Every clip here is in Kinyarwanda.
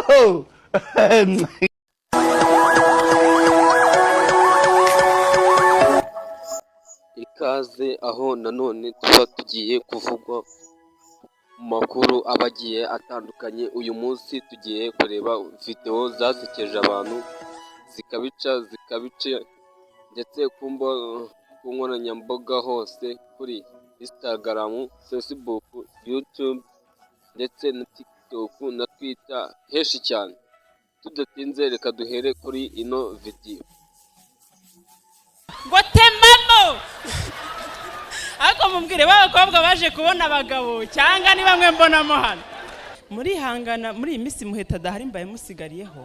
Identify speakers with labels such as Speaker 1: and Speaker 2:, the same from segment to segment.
Speaker 1: Oh.
Speaker 2: Ikaze aho nanone tuba tugiye kuvugwa mu makuru aba agiye atandukanye. Uyu munsi tugiye kureba videwo zasekeje abantu zikabica zikabica, ndetse ku nkoranyambaga hose, kuri Instagram, Facebook, YouTube ndetse na TikTok na Twitter, henshi cyane. Tudatinze, reka duhere kuri ino videwo.
Speaker 3: Ngo temamo! Ariko mubwire b'abakobwa baje kubona abagabo, cyangwa ni bamwe mbonamo hano murihangana muri iyi minsi muheta adahari, mbaye musigariyeho.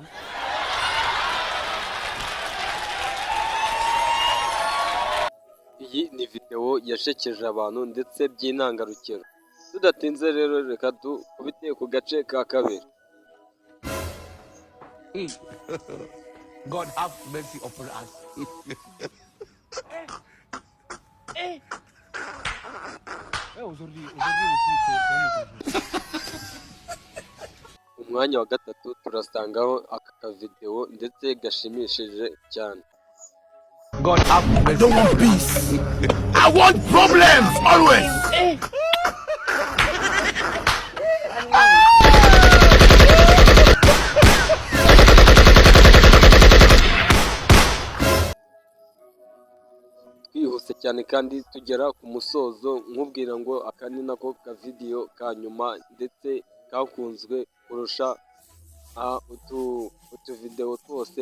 Speaker 2: Iyi ni videwo yashekeje abantu ndetse by'intangarugero. Tudatinze rero, reka dukubite ku gace ka kabiri.
Speaker 1: God have mercy upon us.
Speaker 4: Aujourd'hui, aujourd'hui aussi, c'est un autre jour.
Speaker 2: Umwanya wa gatatu turasangaho aka kavidewo ndetse gashimishije cyane.
Speaker 1: God have mercy. I don't want peace. I want problems always.
Speaker 2: Twihuse cyane kandi tugera ku musozo, nkubwira ngo aka ni nako kavidiyo ka nyuma ndetse kakunzwe kurusha utuvidewo twose.